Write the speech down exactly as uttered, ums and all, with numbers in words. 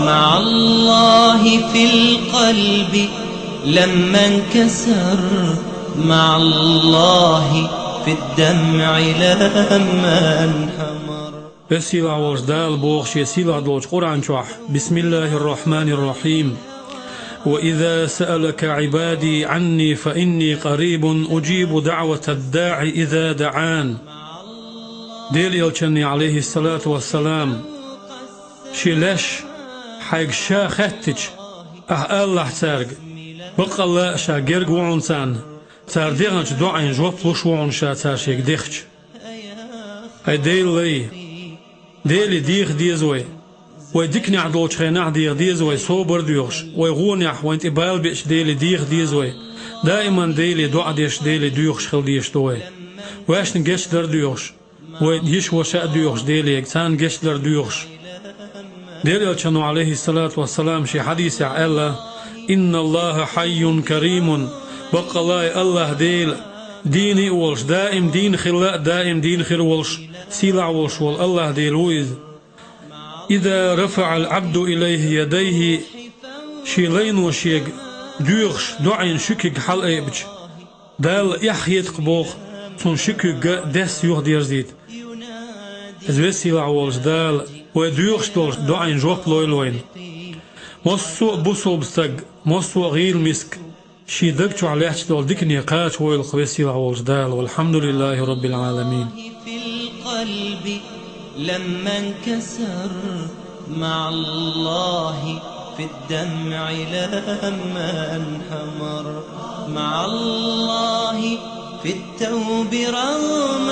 مع الله في القلب لما انكسر، مع الله في الدمع لما انهمر. Веза-Сийлахь волчу Дала боху Шен сийлахь долчу Къуръан чохь: بسم الله الرحمن الرحيم. وإذا سألك عبادي عني فإني قريب أجيب دعوة الداع إذا دعان. Делан Элчанна, алейхиссалату вассалам, Шен леш Хьайга Ша хаьттича, Ахь алалахь цаьрга: баккъалла а Ша герга ву Хьуна царна, цара дехначу доӀийн жоп луш ву Хьуна Ша цара Шега дехча. Ай Делан лай, Деле деха деза вай. Вай диканехь долчу хенахь деха деза вай, собар а доьхуш, вай гӀонехь, вайна тӀе бала беача Деле деха деза вай. Даиман Деле доӀа деш, Деле доьхуш хила дезаш ду вай. Ваьшна гечдар а доьхуш, вай йиша-ваша а доьхуш Деле, царна гечдар а доьхуш. Делан Элчано, алейхиссалату вассалам, шен хьадисехь аьлла: إن الله حي كريم. Баккъалла а Аллахь Дела дийна а волуш, даим дийна хилла а, даим дийна хир волуш, сийлахь волуш волу Аллахь Дела ву Иза. إذا رفع العبد إليه يديه, шен лайно шега доьхуш, доӀийн ши куьг хьалаайбича, Дала эхь хетакх боху, цунна ши куьг а дес юхадерзийта. Иза Веза-Сийлахь волчу Дала вай доьхуш долчу доӀийн жоп лойла вайна. Массо а бусалба стаг, массо а гӀийла миска шен даг чохь лаьтташ долу дикане кхачавойла-кх Веза-Сийлахь волчу Дала. والحمد لله رب العالمين. في القلب لما انكسر، مع الله في الدمع لما انهمر، مع الله في التوب رغم